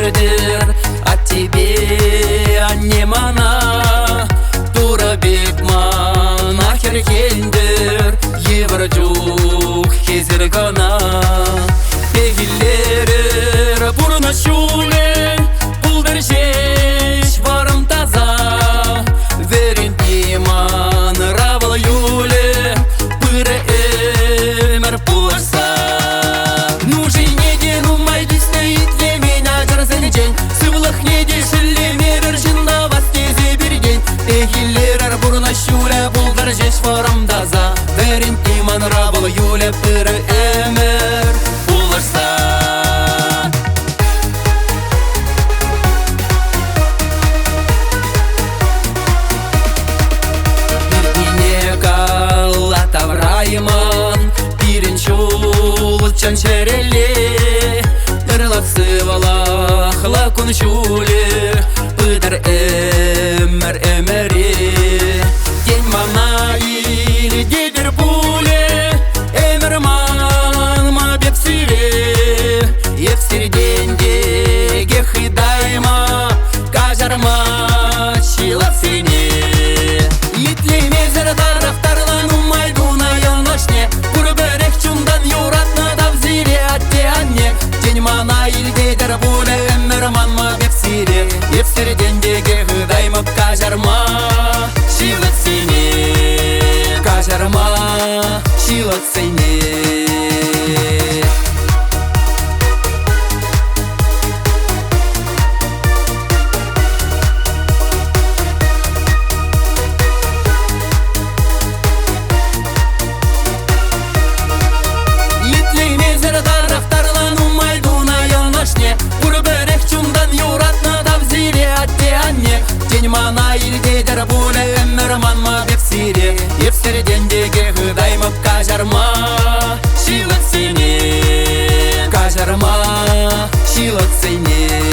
ӳстертӗр. Аттепе анне мана Турӑ пек мана хӗрхентӗр. Йывӑр чух эсир кӑна пехиллерӗр. Пурнӑҫ ҫулӗ пултӑр ҫеҫ вӑрӑм таса. Вӗрентни манра вӑл юлӗ, пырӗ ӗмӗр пулӑшса. Нушине те нумай тӳснӗ итлемен ачӑрсенчен, сывлӑхне те шеллемерӗр ҫынна вас тесе пиртен. Пехиллерӗр пурнӑҫ ҫулӗ пултӑр ҫеҫ вӑрӑм таса. Вӗрентни манра вӑл юлӗ, пырӗ ӗмӗр пулӑшса. Иртнине кала тавраймӑн, пирӗн ҫул чӑн ҫӗрелле. Ырлӑх сывлӑхлӑ кун-ҫулӗ пытӑр ӗмӗр ӗмӗре. Тен, мана илтетӗр пулӗ, ӗмӗр манма пек сире. Эп сиртен текех ыйтайма, каҫарма ҫылӑхсене. Итлемесӗр тарӑхтарнӑ нумай тунӑ йӑнӑшне, пурпӗрех чунтан юратнӑ тав сире, атте-анне. Тен, мана илтетӗр пулӗ, ӗмӗр манма пек сире. Эп сиртен текех ытаймӑп каҫарма ҫылӑхсене, каҫарма ҫылӑхсене. Итлемесӗр тарӑхтарнӑ нумай тунӑ йӑнӑшне, пурпӗрех чунтан юратнӑ тав сире, атте-анне. Тен, мана илтетӗр пулӗ, ӗмӗр манма пек сире. Эп сиртен текех ытаймӑп каҫарма ҫылӑхсене, каҫарма ҫылӑхсене.